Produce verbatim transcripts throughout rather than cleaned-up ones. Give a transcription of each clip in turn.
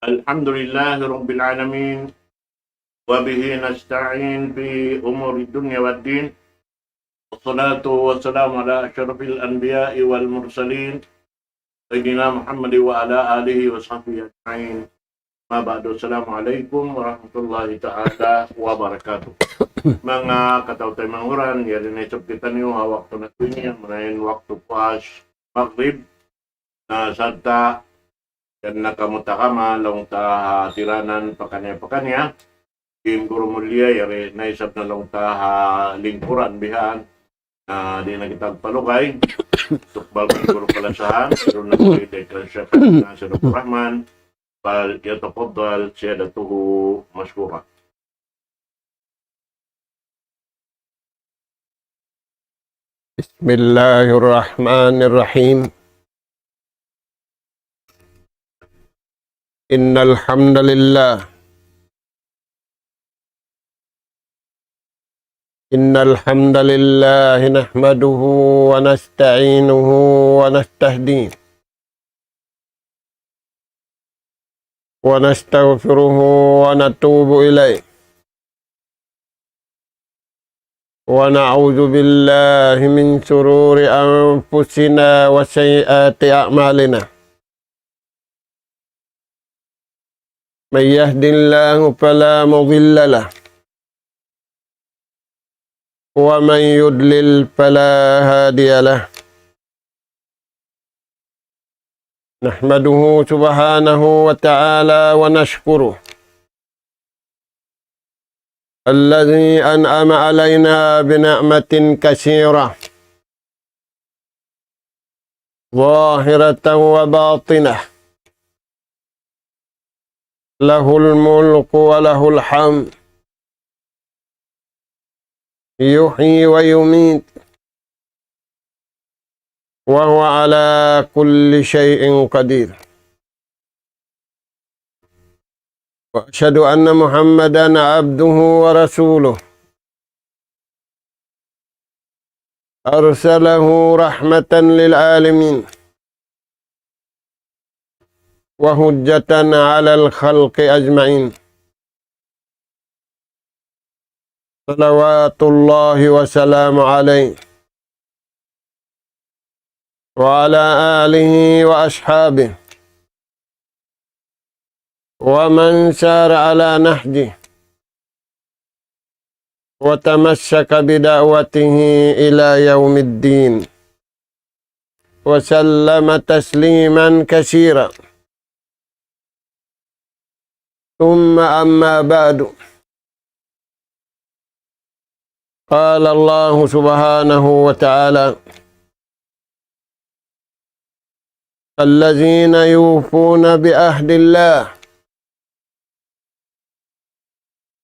الحمد لله رب العالمين، وبه نستعين في أمور الدنيا والدين، والصلاة والسلام على أشرف الأنبياء والمرسلين، سيدنا محمد وعلى آله وصحبه أجمعين. أما بعد، السلام عليكم ورحمة الله تعالى وبركاته. Manga kataw-taymanghuran, yari na isab kitaniyu ha waktu natu' ini, amu na in waktu puas Maghrib, na sarta' yan na kamu takama, laung ta ha tiranan pakaniya-pakaniya. In guru mulia, yari na isab na laung ta ha lingkuran bihan. Na di' na kita palugay. Tukbal kan guru kalasahan, guru na mulia, Syekh Nasir Abdul Rahman. فليتفضل سيادته مشكورا. بسم الله الرحمن الرحيم. إن الحمد لله، إن الحمد لله نحمده ونستعينه ونستهديه ونستغفره ونتوب إليه، ونعوذ بالله من شرور أنفسنا وسيئات أعمالنا. من يهد الله فلا مضل له، ومن يضلل فلا هادي له. نحمده سبحانه وتعالى ونشكره الذي أنعم علينا بنعمة كثيرة ظاهرة وباطنة، له الملك وله الحمد، يحيي ويميت، وهو على كل شيء قدير. وأشهد أن محمدا عبده ورسوله، أرسله رحمة للعالمين وحجة على الخلق أجمعين، صلوات الله وسلامه عليه وعلى آله وأصحابه ومن سار على نهجه وتمسك بدعوته إلى يوم الدين، وسلم تسليما كثيرا. ثم أما بعد، قال الله سبحانه وتعالى: الذين يوفون بعهد الله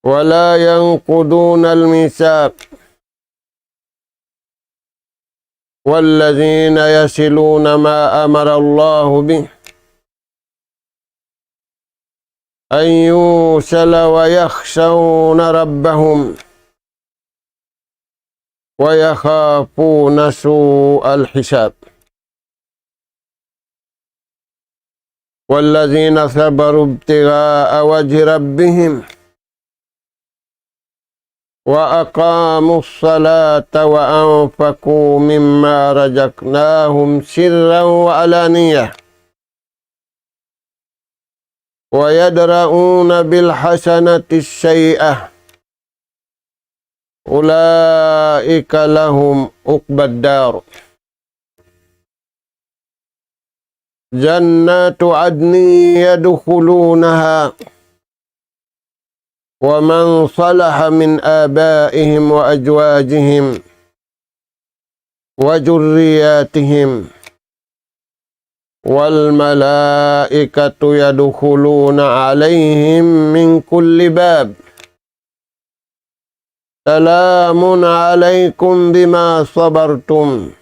ولا ينقضون الميثاق، والذين يصلون ما أمر الله به أن يوصل ويخشون ربهم ويخافون سوء الحساب. والذين صبروا ابتغاء وجه ربهم وأقاموا الصلاة وأنفقوا مما رزقناهم سرا وعلانية ويدرءون بالحسنة السيئة أولئك لهم عقبى الدار. جنات عدن يدخلونها ومن صلح من آبائهم وأزواجهم وذرياتهم والملائكة يدخلون عليهم من كل باب. سلام عليكم بما صبرتم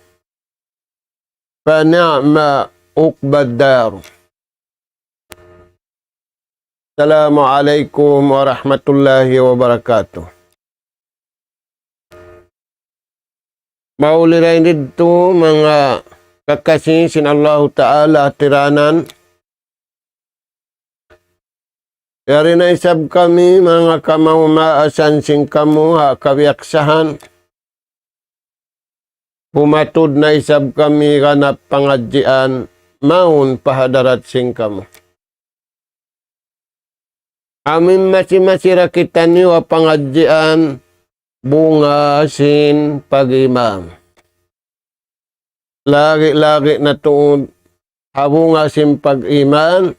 فنعم عقبى الدار. السلام عليكم ورحمة الله وبركاته. Mauli dayn didtu manga kakasi sin Allahu Ta'ala tiranan. Yari na isab kami manga kamaas-maasan sin kamu ha kabiyaksahan. Pumatud na isab kami ganap pangadjian mawn pa hadarat sin kamu. Amu in masi-masi ra kitaniyu ha pangadjian bunga sin pag-iman. Lagi'-lagi' na tuud ha bunga sin pag-iman,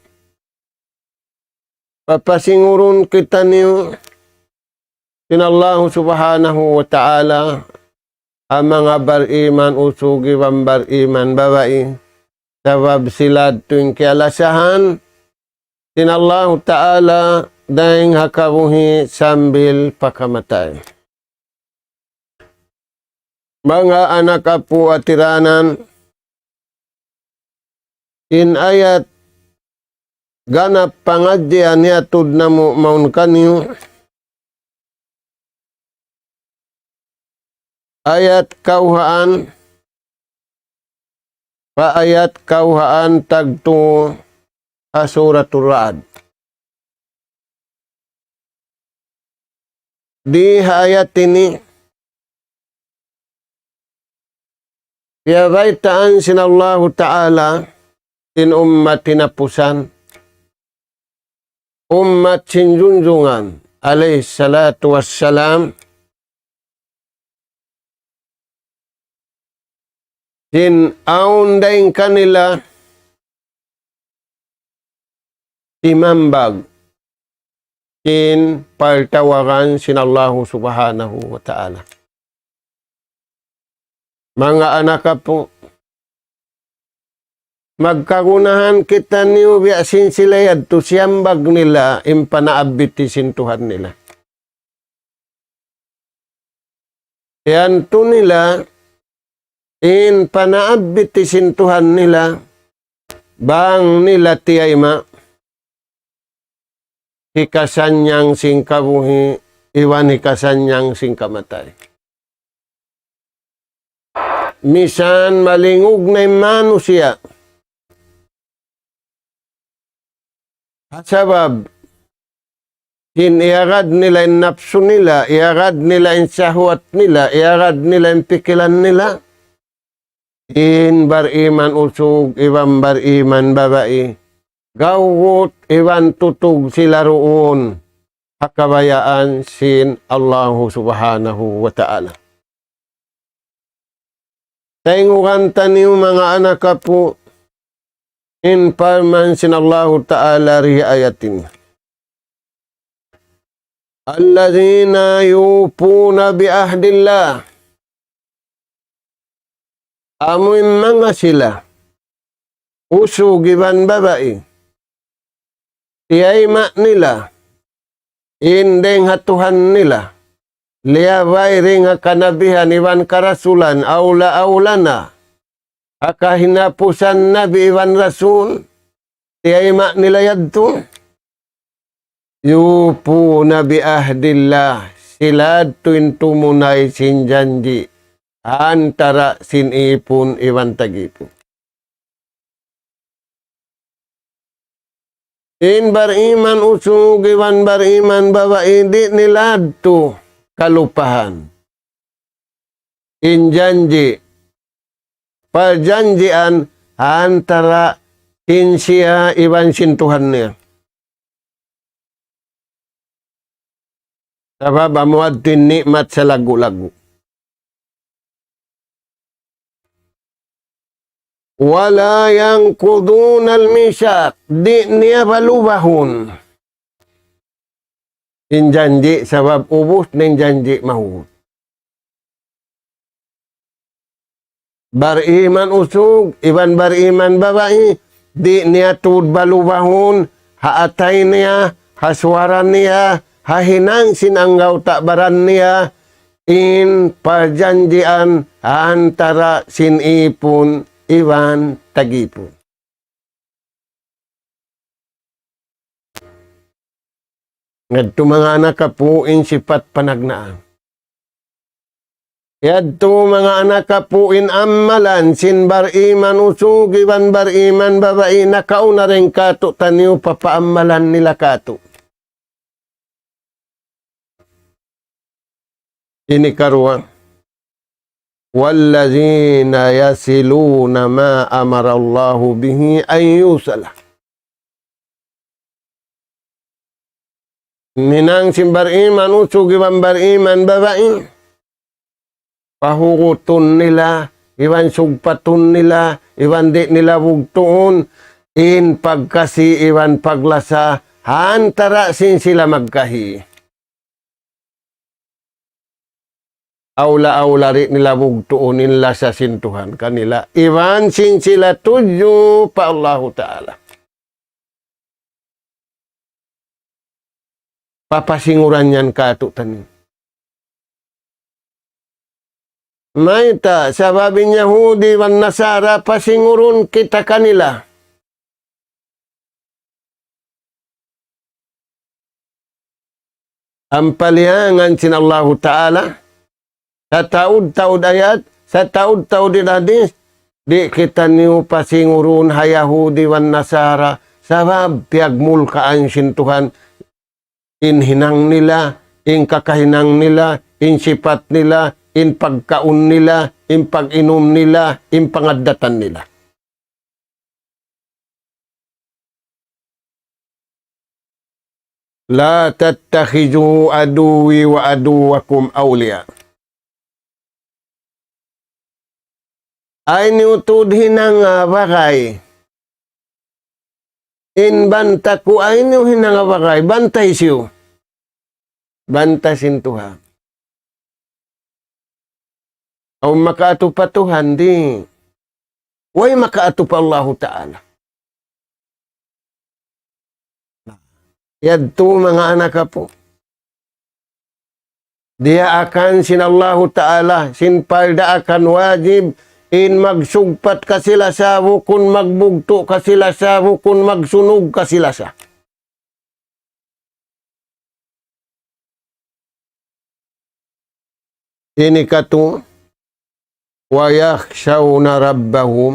papasingurun kitaniyu sin Allahu Subhanahu wa Ta'ala, ha manga bariman usug iban bariman babai, sabab sila tuud in kiyalasahan sin Allahu Ta'ala dayn ha kabuhi' sambil pa kamatay. Manga anak apu' ha tiranan, in ayat ganap pangadjian niyatud namu' mawn kaniyu, ayat kawhaan, pa ayat kawhaan tagtu ha Suratul Ra'd. Di ha ayat ini, piyabaytaan sin Allahu Ta'ala in ummat hinapusan, ummat sin junjungan, alayhi salatu wassalam, sin awn dayn kanila timambag sin partawagan sin Allahu Subhanahu wa Ta'ala. Manga anak apu', magkagunahan kitaniyu biya' sin sila yadtu siyambag nila in panaabiti sin Tuhan nila. Iyantu nila in panaabiti sin Tuhan nila, bang nila tiyayma' hikasannyang sin kabuhi' iban hikasannyang sin kamatay. Misan malingug na in manusiya'. Ha sabab sin iyagad nila in napsu nila, iyagad nila in sahwat nila, iyagad nila in pikilan nila. In bariman usug iban bariman babai, gawgut iban tutug sila duun ha kabayaan sin Allahu Subhanahu wa Ta'ala. Tayngugan taniyu manga anak apu' in parman sin Allahu Ta'ala di ha ayat ini. الذين يوفون بعهد الله. Amu in manga sila, usug iban babai, tiyayma' nila in dayng ha Tuhan nila, liyabay dayng ha kanabihan iban karasulan, awla-awla na ha kahinapusan nabi iban rasul, tiyayma' nila yadtu. يوفون بعهد الله, sila yadtu in tumunay sin janji' antara' sin ipun iban tag-ipun. In bariman usug iban bariman babai di' nila yadtu kalupahan in janji', parjanjian antara' sin siya iban sin Tuhan niya. Sabab amu yadtu in ni'mat salaggu'-laggu'. ولا ينقضون الميثاق, di' niya balubahun in janji', sabab ubus na in janji' mahut. Bariman usug iban bariman babai, di' niya tuud balubahun ha atay niya, ha suwara niya, ha hinang sin anggawta' baran niya, in parjanjian antara' sin ipun iban tag-ipun. Yadtu manga anak apu' in sipat panagnaan. Yadtu manga anak apu' in amalan sin bariman usug iban bariman babai nakauna dayn kātu'niyu, papaamalan nila kātu'. Ini karuwa. والذين يصلون ما أمر الله به أن يوصل. Hinang sin bariman usug iban bariman babai. Pahurutun nila, iban sugpatun nila, iban di' nila bugtuun, in pagkasi iban paglasa, ha antara' sin sila magkahi. Awla-awla di' nila bugtuun in lasa sin Tuhan kanila. Iban sin sila tudju pa Allahu Ta'ala. Papasinguran yan katu' tani. Mayta', sabab in Yahudi iban Nasara pasingurun kita kanila. Ampa liyangan sin Allahu Ta'ala, sataud-taud ayat, sataud-taud in hadis, di' kitaniyu pasingurun ha Yahudi iban Nasara, sabab piyagmulkaan sin Tuhan, in hinang nila, in kakahinang nila, in sipat nila, in pagkaun nila, in pag-inum nila, in pangaddatan nila. لا تتخذوا عدوي وعدوكم أولياء. Ayaw niyu tuud hinanga bagay. In banta ku, ayaw niyu hinanga bagay. Banta hisiyu? Banta sin Tuhan. Awn makaatu pa Tuhan, di'. Way makaatu pa Allahu Ta'ala. Yadtu manga anak apu. Diyaakan sin Allahu Ta'ala, sin pagdaakan wajib, in magsugpat kasi-lasa, bukun magbugtu' kasi-lasa, bukun magsunug kasi-lasa. Ini katu', ويخشون ربهم,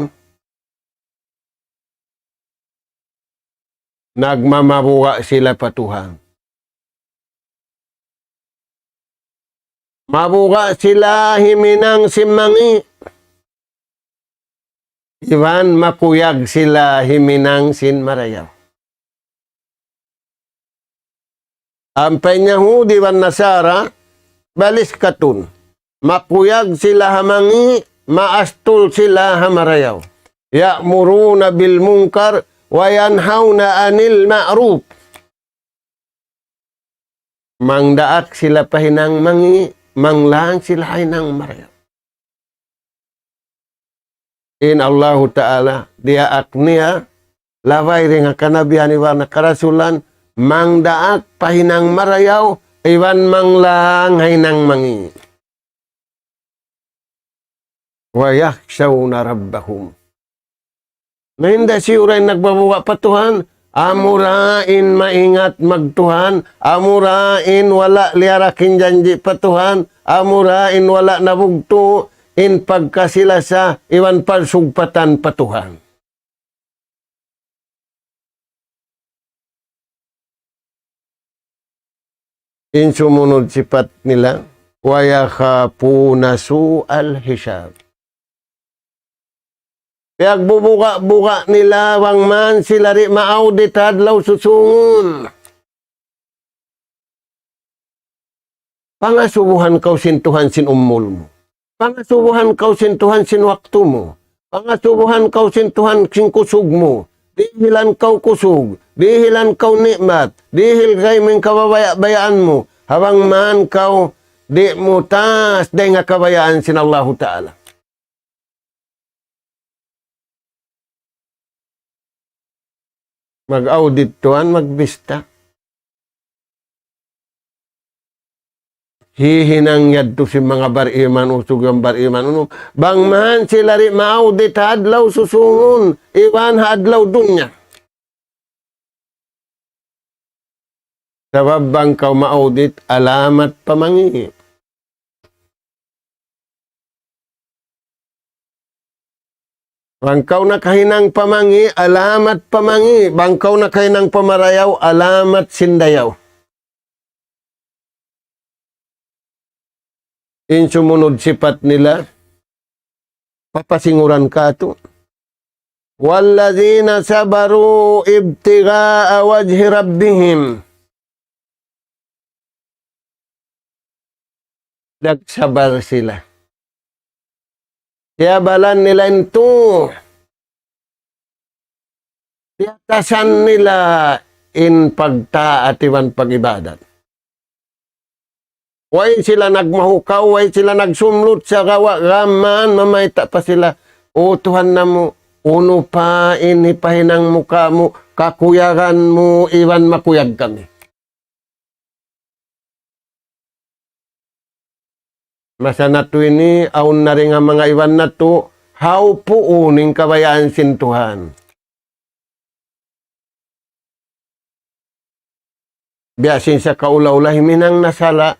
nagmamabuga' sila pa Tuhan. Mabuga' sila himinang sin mangi'. Iban makuyag sila himinang sin marayaw. Ampa in Yahudi iban Nasara, balis katun. Makuyag sila ha mangi', maastul sila ha marayaw. يأمرون بالمنكر وينهون عن المعروف. Mangdaak sila pa hinang mangi', manglang sila ha hinang marayaw. In Allahu Ta'ala, diyaak niya, labay dayn ha kanabihan iban ha karasulan, mangdaak pa hinang marayaw, iban manglang ha hinang mangi'. ويخشون ربهم. Mahinda siyu ra in nagbabuga' pa Tuhan, amura in maingat magtuhan, amura in wala' liyarakin janji' pa Tuhan, amura in wala' nabugtu' in pagkasi-lasa iban pagsugpatan pa Tuhan. In sumunud sipat nila, ويخافون سوء الحساب. Piyagbubuga'-buga' nila bang man sila di' ma-audit ha adlaw susungun. Pangasubuhan kaw sin Tuhan sin umul mu. Pangasubuhan kaw sin Tuhan sin waktu mu. Pangasubuhan kaw sin Tuhan sin kusug mu. Dihilan kaw kusug, dihilan kaw ni'mat, dihil kaymu in kababaya'-bayaan mu, ha bang man kaw di' mu taas dayn ha kabayaan sin Allahu Ta'ala. Mag-audit tuwan, magbista. Hihinang yadtu sin manga bariman usug iban bariman unu. Bang man sila di' ma-audit ha adlaw susungun, iban ha adlaw dunya. Sabab bang kaw ma-audit, alamat pa mangi'. Bang kaw nakahinang pa mangi', alamat pa mangi'. Bang kaw nakahinang pa marayaw, alamat sin dayaw. In sumunud sipat nila, papasinguran katu'. وَالَّذِينَ صَبَرُوا ابْتِغَاءَ وَجْهِ رَبِّهِمْ. Nagsabar sila. Siyabalan nila in tu. Tiyatasan nila in pagtaat iban pag-ibadat. Way sila nagmahukaw, way sila nagsumlut sagawa' gām mayan mamayta' pa sila, "O Tuhan namu', unu pa in hipahinang mu kāmu', kakuyagan mu iban makuyag kami." Masa natu' ini, awn na dayn ha manga iban natu', hawpu' unu in kabayaan sin Tuhan. Biya' sin sakaula-ula himinang na sara',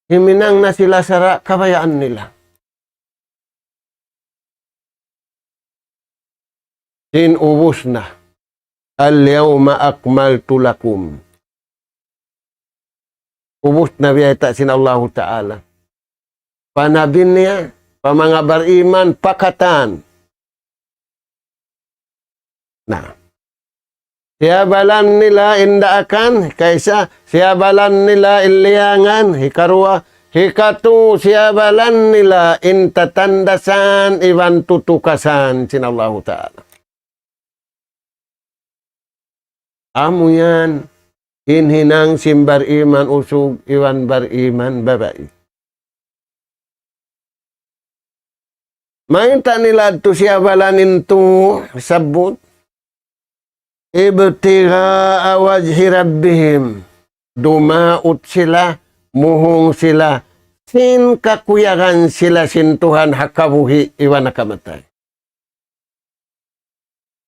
himinang na sila sara' kabayaan nila. Sin ubus na. الْيَوْمَ أَكْمَلْتُ لَكُمْ. Ubus na biyayta' sin Allahu Ta'ala. Pa nabi niya, pa manga bariman, pa katan. Na. Siyabalan nila in daakan, kaisa, siyabalan nila in liyangan, hikaruwa, hikatu, siyabalan nila in tatandasan, iban tutukasan, sin Allahu Ta'ala. Amu yan, in hinang sin bariman usug, iban bariman babai. Mayta' nila tu siyabalan in tu sabbut. ابْتِغَاءَ وَجْهِ رَبِّهِمْ. Dumaut sila, muhung sila, sin kakuyagan sila sin Tuhan ha kabuhi' iban ha kamatay.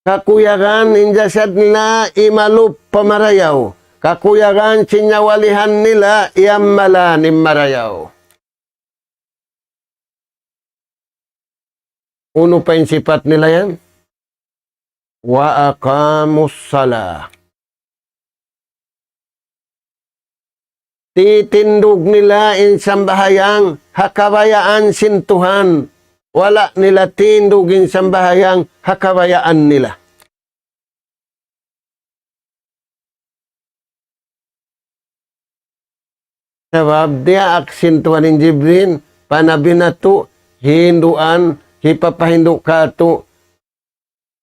Kakuyagan in jasad nila imalup pa marayaw. Kakuyagan sin nyawalihan nila iyammalan in marayaw. Unu pa in sipat nila yan? وَأَقَامُوا الصَّلَاةَ. Titindug nila in sambahayang ha kabayaan sin Tuhan. Wala' nila tindug in sambahayang ha kabayaan nila. Sabab diyaak sin Tuhan in Jibril, pa nabi natu', hinduan, hipapahindu' katu',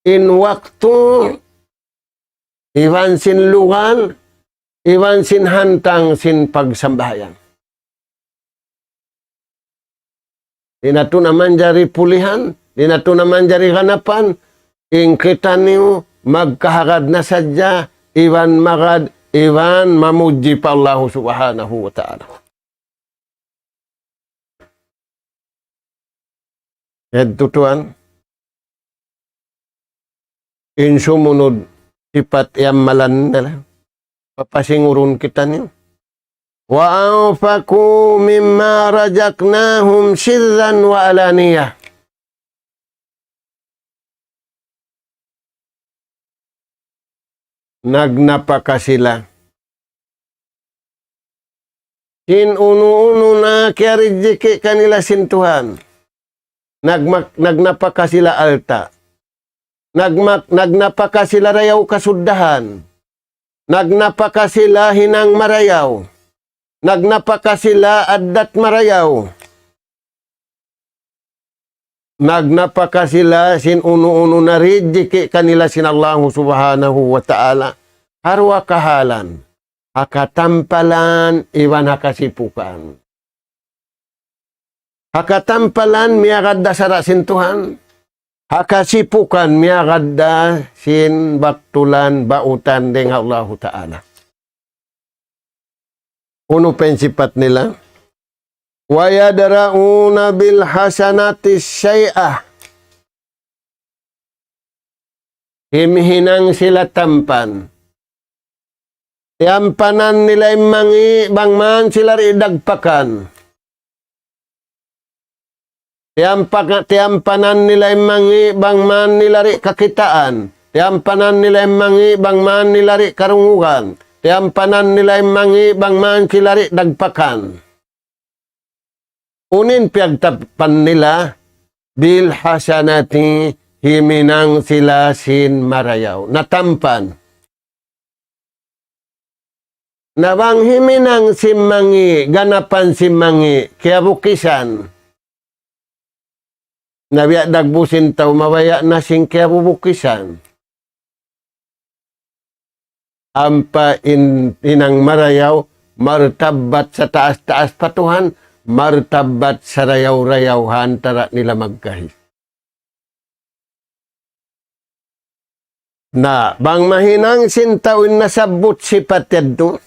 in waktu, iban sin lugal, iban sin hantang sin pagsambahayang. Di' natu' na manjari pulihan, di' natu' na manjari ganapan, in kitaniyu magkahagad na sadja, iban magad, iban mamudji pa Allahu Subhanahu wa Ta'ala. Yadtu tuwan, in sumunud sipat iyammalan nila. Papasingurun kitaniyu. وَأَنْفِقُوا مِمَّا رَزَقْنَاكُمْ سِرًّا وَعَلَانِيَةً. Nagnapaka sila sin unu-unu na kiyarijiki' kanila sin Tuhan. Nagmak-, nagnapaka sila alta'. Nagmak-, nagnapaka sila dayaw kasuddahan. Nagnapaka sila hinang marayaw. Nagnapaka sila addat marayaw. Nagnapaka sila sin unu-unu na rijiki' kanila sin Allahu Subhanahu wa Ta'ala. Ha duwa kahalan. Ha katampalan iban ha kasipukan. Ha katampalan miyagad da sara' sin Tuhan. Ha kasipukan miyagad da sin baktulan bautan dayn ha Allahu Ta'ala. Unu pa in sipat nila? وَيَدْرَءُونَ بِالْحَسَنَاتِ السَّيِّئَةَ. Himihinang sila tampan. Tiyampanan nila in mangi' bang man sila di' dagpakan. Tiyampaka-, tiyampanan nila in mangi' bang man nila di' kakitaan. Tiyampanan nila in mangi' bang man nila di' karungugan. Tiyampanan nila in mangi' bang man sila di' dagpakan. Unu in piyagtampan nila? Bil hasanati, himinang sila sin marayaw. Natampan. Na bang himinang sin mangi', ganapan sin mangi', kiyabukisan. Na biya' dagbus in tau mabaya' na sin kiyabubukisan. Ampa in, in marayaw, martabbat sataas-taas pa Tuhan, martabbat sarayaw-rayaw ha antara' nila magkahi. Na, bang mahinang sin tau in nasabbut sipat yadtu,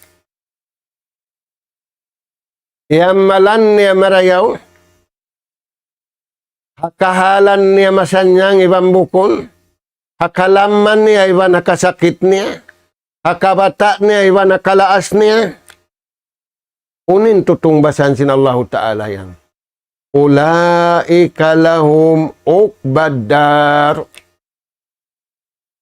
iyamalan niya marayaw, ha kahalan niya masannyang iban bukun, ha kalamma niya iban ha kasakit niya, ha kabata' niya iban ha kalaas niya, unu in tutungbasan sin Allahu Ta'ala yan? أولئك لهم عقبى الدار.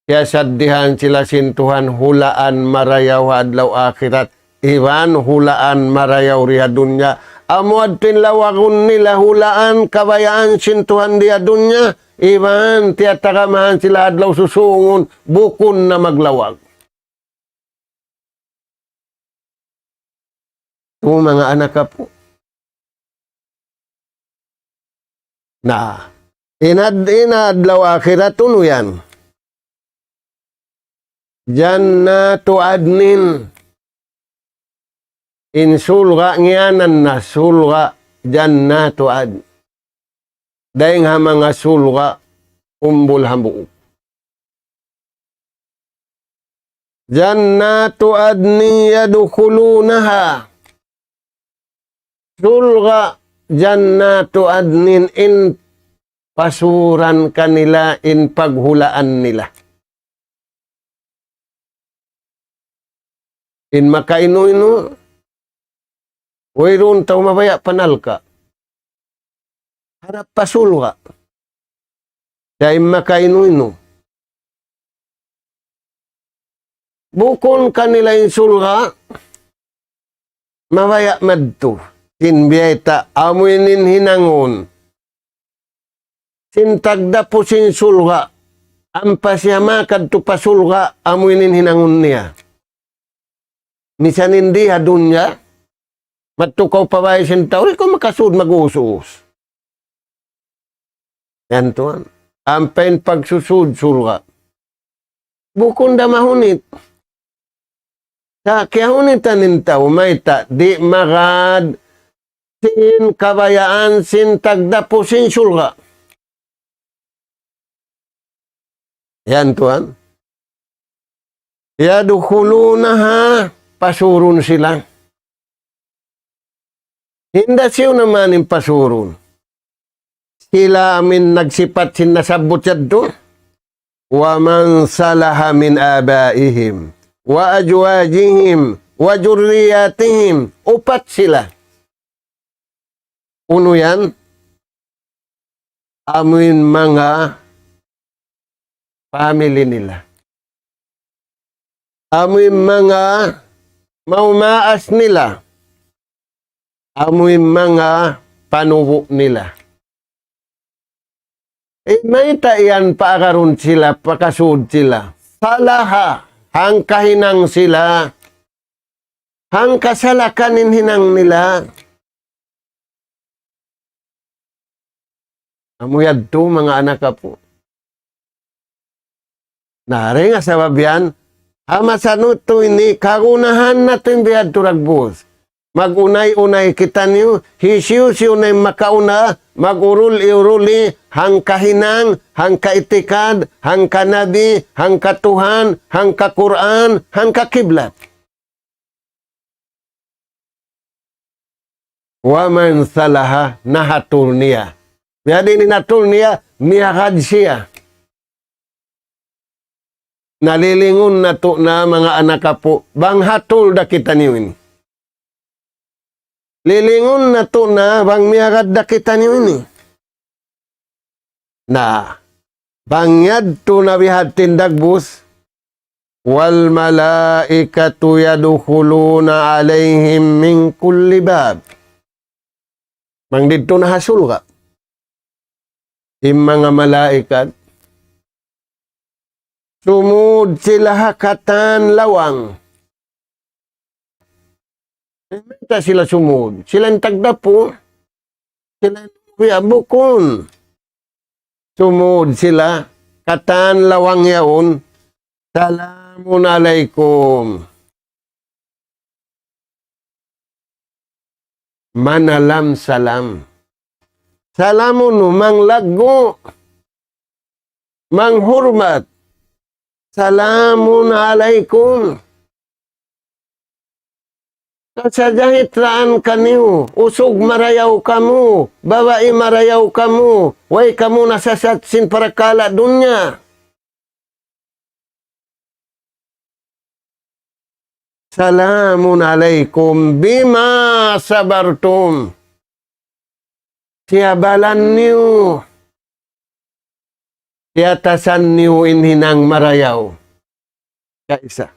Kiyasaddihan sila sin Tuhan hulaan marayaw ha adlaw akhirat, iban hulaan marayaw di ha dunya. Amu yadtu in lawagun nila, hulaan kabayaan sin Tuhan di ha dunya, iban tiyatagamahan sila adlaw susungun, bukun na maglawag. Tu manga anak apu'. Na, in ad-, in adlaw akhirat unu yan? جنات عدن. In surga' ngiyanan na surga' جنات عدن. Dayng ha manga surga' umbul hambuuk. جنات عدن يدخلونها. Surga' جنات عدن in pasuran kanila in paghulaan nila. In makainu-inu, wayruun tau mabaya' panalka'. Harap pa surga'. Sa' in makainu-inu. Bukun kanila in surga', mabaya' madtu. Sin biyayta' amu in hinangun sin tagdapu sin surga', ampa siya makadtu pa surga', amu in hinangun niya. Misan in di ha dunya, madtu kaw pa bāy sin tau, di' kaw makasud mag-us-us. Yan tuwan. Ampa in pagsusud surga'. Bukun da mahunit. Sa' kiyahunitan in tau, mayta', di' magad sin kabayaan sin tagdapu sin surga'. Yan tuwan. يدخلونها, pasurun sila. Hinda siyu naman in pasurun. Sila amin nagsipat sin nasabbut yadtu. ومن صلح من آبائهم وأزواجهم وذرياتهم. Upat sila. Unu yan? Amuin manga family nila. Amuin manga maumaas nila. Amuin manga panubu' nila. Eh, mayta' yan paagarun sila, pakasud sila? Salaha, hangkahinang sila. Hangkasalakan in hinang nila. Amu yadtu, manga anak apu'. Na, dayn ha sabab yan, ha masa natu' ini kagunahan natu' in biyadtu dagbus. Mag-unay-unay kitaniyu, hisiyu-siyu na in makauna, mag-urul-uruli, hangkahinang, hangkaitikad, hangkanabi, hangkatuhan, hangkaquran, hangkakiblat. ومن صلح, nahatul niya. Jadi ini nahatul niya, miyagad siya. Na lilingun natu' na manga anak apu', bang hatul da kitaniyu ini. Lilingun natu' na bang miyagad da kitaniyu ini. Na, bang yadtu na biya' ha yan in dagbus, والملائكة يدخلون عليهم من كل باب. Bang didtu na ha surga'. In manga malaikat, sumud sila ha katan lawang. Mayta' sila sumud? Sila in tagdapu? Sila in biya' bukun? Sumud sila katan lawang yaun, "Salamun alaykum." Manalam salam. Salamun, manglaggu', manghurmat. Salamun alaykum. Kasajahitraan kaniyu, usug marayaw kamu, babai marayaw kamu, way kamu nasasat sin parakala' dunya. Salamun alaykum bima sabartum. Tiyabalan niyu, tiyatasan niyu in hinang marayaw. Kaisa.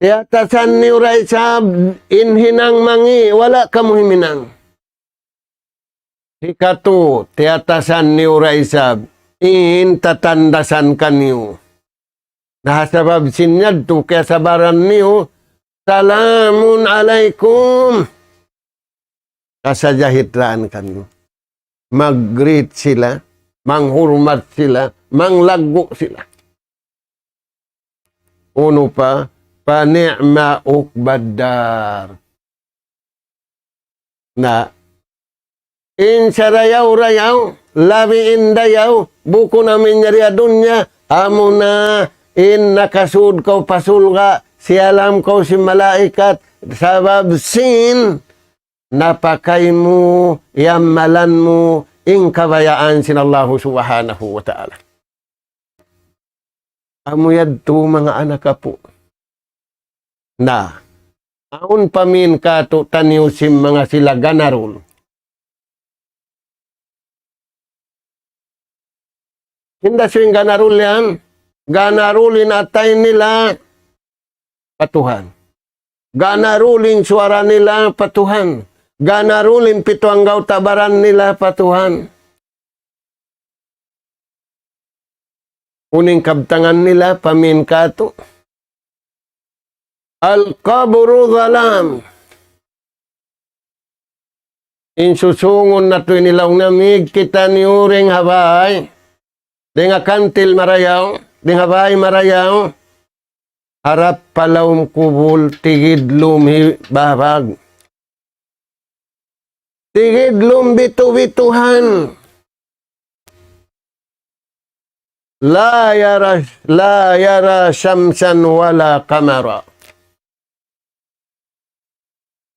Tiyatasan niyu da isab in hinang mangi', wala' kamu himinang. Hikatu, tiyatasan niyu da isab in tatandasan kaniyu. Na ha sabab sin yadtu kiyasabaran niyu, salamun alaykum. Kasajahitraan kaniyu. Mag-greet sila, manghurmat sila, manglaggu' sila. Unu pa, فنعم عقبى الدار. Na, in sarayaw-rayaw, labi in dayaw, bukun amu in yari ha dunya, amuna in nakasud kaw pa surga', siyalam kaw sin malaikat, sabab sin napakay mu, iyamalan mu, in kabayaan sin Allahu Subhanahu wa Ta'ala. Amu yadtu manga anak apu'. Na, awn pa min katu'taniyu sin manga sila ganarul. Hinda sin ganarul yan, ganarul in atay nila pa Tuhan. Ganarul in suwara nila pa Tuhan. Ganarul in pitu anggawta' baran nila pa Tuhan. Unu in kabtangan nila pa min katu'. القبر ظلام. In susungun natu' ini laung niya, mīg kitaniyu dayn ha bāy, dayn ha kantil marayaw, dayn ha bāy marayaw, harap pa lawm kubul, tigidlum hi babag. Tigidlum bitu'-bituhan. لا يرى، لا يرى شمسا ولا قمرا.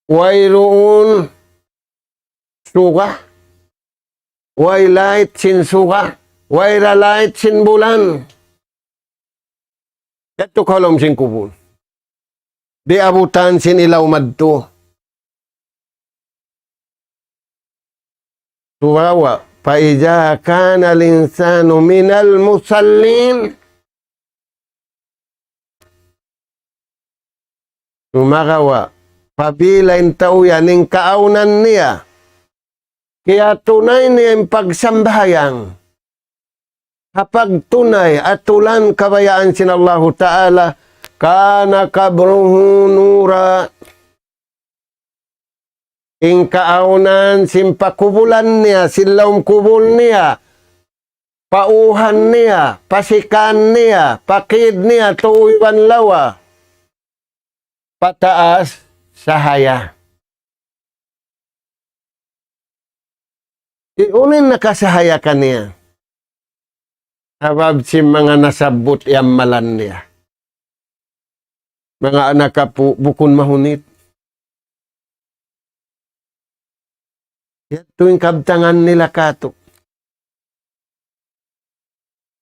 Wayruun suga, way light sin suga, way da light sin bulan. Yadtu kaw ha lawm sin kubul. Di' abutan sin ilaw madtu. Sumagawa', فإذا كان الإنسان من المصلين. Sumagawa', apabila in tau yan in kaawnan niya, kiyatunay niya in pagsambahayang, ha pagtunay, atulan kabayaan sin Allahu Ta'ala, كان قبره نورا. In kaawnan sin pakubulan niya, sin lawm kubul niya, pauhan niya, pasikan niya, pakid niya, tuud iban lawa. Pataas sahaya. Unu in nakasahaya kaniya? Sabab sin manga nasabbut iyamalan niya. Manga anak apu', bukun mahunit. Yadtu in kabtangan nila katu'.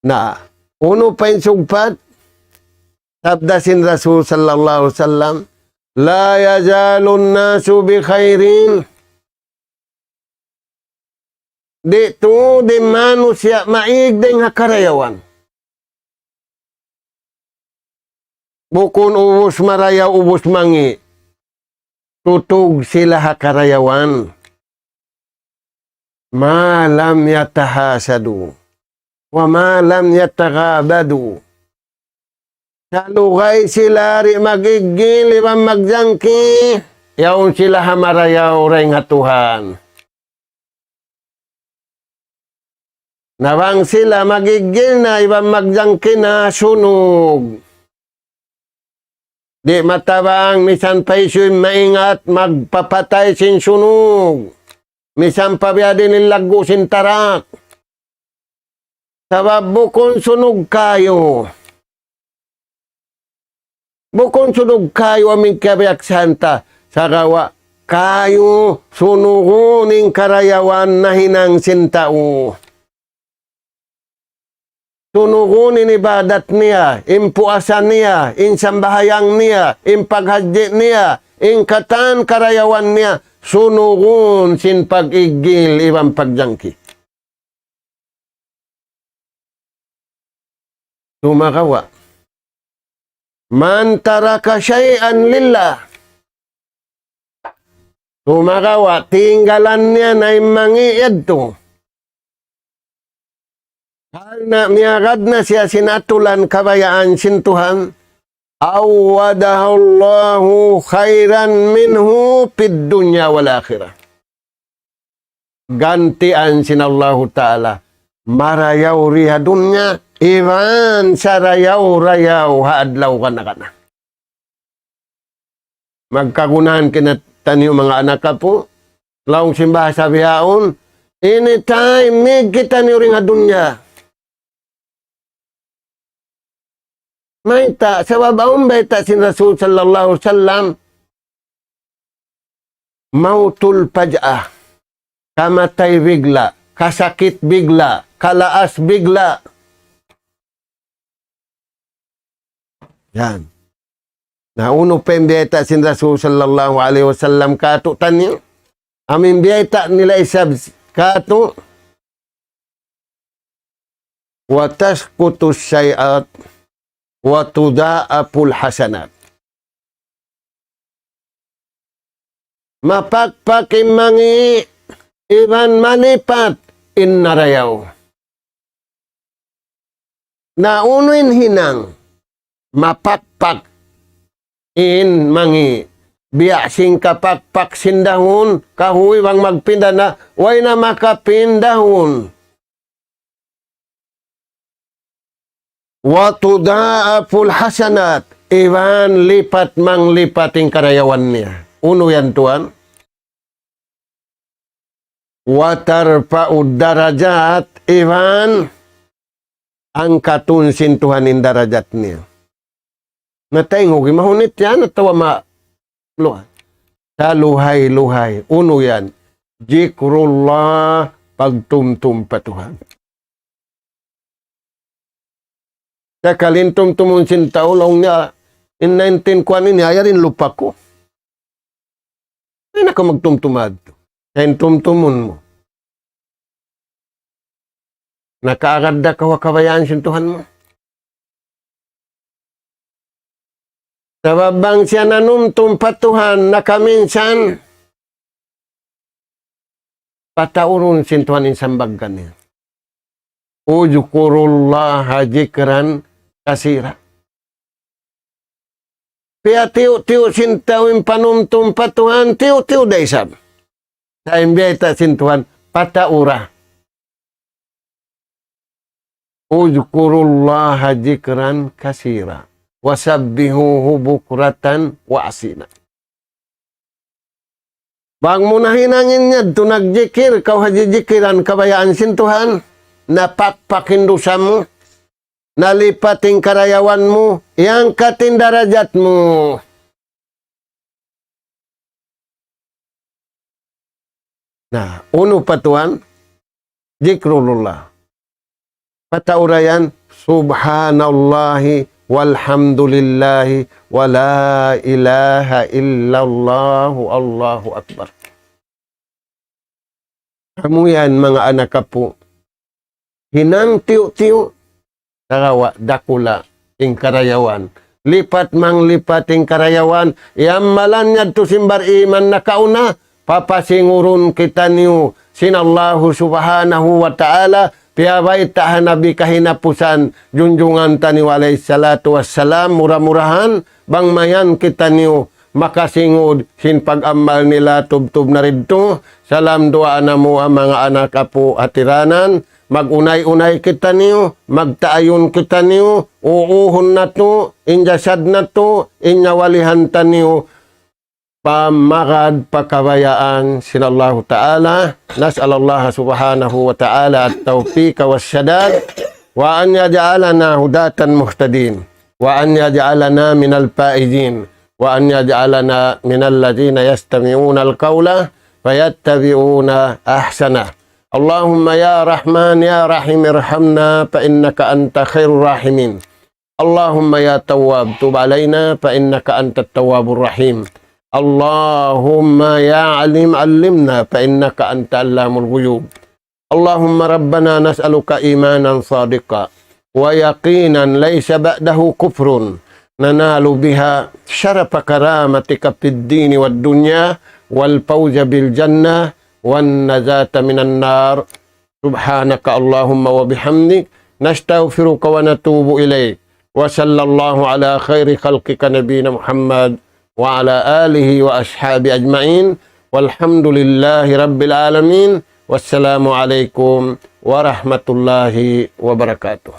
Na, unu pa in sugpat? Sabda sin Rasul sallallahu alayhi wasallam, لا يزال الناس بخير. Di' tuud in manusiya' maig dayn ha karayawan. Bukun ubus marayaw, ubus mangi'. Tutug sila ha karayawan. ما لم يتحاسدوا وما لم يتغابضوا. Salugay sila di' mag-iggil iban magjangki, yaun sila ha marayaw dayn ha Tuhan. Na bang sila mag-iggil na iban magjangki na, sunug. Di' matabang, misan pa hisiyu in maingat, magpapatay sin sunug. Misan pa biya' diin in laggu' sin tarak. Sabab bukun sunug kayu. Bukun sunug kayu amu in kiyabiyaksahan ta. Sagawa' kayu sunugun in karayawan nahinang sin tau. Sunugun in ibadat niya, in puasa niya, in sambahayang niya, in paghajji niya, in katan karayawan niya, sunugun sin pag-iggil iban pagjangki. Sumagawa', من ترك شيئا لله. Sumagawa', tinggalan niya na in mangi' yadtu. Karna' miyagad na siya sin atulan kabayaan sin Tuhan, عوضه الله خيرا منه في الدنيا والآخرة. Gantian sin Allahu Ta'ala marayaw di ha dunya, iban sarayaw-rayaw ha adlaw kana-kana. Magkagunahan kinataniyu manga anak apu', laung sin bahasa bihaun, anytime, mīg kitaniyu dayn ha dunya. Mayta', sabab awn bayta' sin Rasul sallallahu alayhi wasallam, موت الفجأة, kamatay bigla', kasakit bigla', kalaas bigla'. Yan. Na unu pa in biyayta' sin Rasul sallallahu alayhi wasallam kātu'niyu? Amu in biyayta' nila isab kātu', وتسقط السيئات وتضاعف الحسنات. Mapakpak in mangi' iban malipat in narayaw. Na unu in hinang mapakpak in mangi'? Biya' sin kapakpak sin dahun kahuy bang magpinda na, way na makapindahun. وتضاعف الحسنات, iban lipat manglipat in karayawan niya. Unu yan tuwan? وترفع الدرجات, iban angkatun sin Tuhan in darajat niya. Na tayngug, mahunit yan atawa ma-, luha-, saluhay-luhay. Unu yan? Zikrullah, pagtumtum pa Tuhan. Sakali in tumtumun sin tau, laung niya, in nineteen kuwan ini, ayarin lupa ku. Ay, naka magtumtum adtu. Sa' in tumtumun mu, nakaagad da kaw ha kabayaan sin Tuhan mu. Sabab bang siya nanumtum pa Tuhan, nakaminsan, pataurun sin Tuhan in sambag kaniya. اذكروا الله ذكرا كثيرا. Piyatiyu'-tiyu' sin tau in panumtum pa Tuhan, tiyu'-tiyu' da isab. Sa' in biyayta' sin Tuhan, pataura. اذكروا الله ذكرا كثيرا وسبحوه بكرة وأصيلا. Bang mu nahinang in yadtu nagjikir kaw ha jijikiran kabayaan sin Tuhan, napakpak in dusa mu, nalipat in karayawan mu, iyangkat in darajat mu. Na, unu pa tuwan? Zikrullah. Pataura yan, سبحان الله والحمد لله ولا إله إلا الله والله أكبر. Amu yan, manga anak apu'. Hinang tiyu'-tiyu'. Sagawa' dakula' in karayawan. Lipat manglipat in karayawan. Iyamalan yadtu sin bariman nakauna. papasingurun kitaniyu sin Allahu Subhanahu wa Ta'ala, piyabayta' ha Nabi kahinapusan, junjungan taniyu alayhi salatu wassalam, mura-murahan, bang mayan kitaniyu makasingud sin pag-amal nila tubtub na didtu. Salam duwaa namu' ha manga anak, apu', hatiranan, mag-unay-unay kitaniyu, magtaayun kitaniyu, uuhun natu', in jasad natu', in nyawalihan taniyu, pa magad pa kabayaan sin Allahu Ta'ala. نسأل الله سبحانه وتعالى التوفيق والسداد، وأن يجعلنا هداة مهتدين، وأن يجعلنا من الفائزين، وأن يجعلنا من الذين يستمعون القول فيتبعون أحسنه. اللهم يا رحمن يا رحيم ارحمنا فإنك أنت خير الراحمين. اللهم يا تواب تب علينا فإنك أنت التواب الرحيم. اللهم يا عليم علمنا فإنك أنت علام الغيوب. اللهم ربنا نسألك إيمانا صادقا ويقينا ليس بعده كفر ننال بها شرف كرامتك في الدين والدنيا والفوز بالجنة والنجاة من النار. سبحانك اللهم وبحمدك، نستغفرك ونتوب إليك. وصلى الله على خير خلقك نبينا محمد وعلى آله وأصحابه أجمعين. والحمد لله رب العالمين. والسلام عليكم ورحمة الله وبركاته.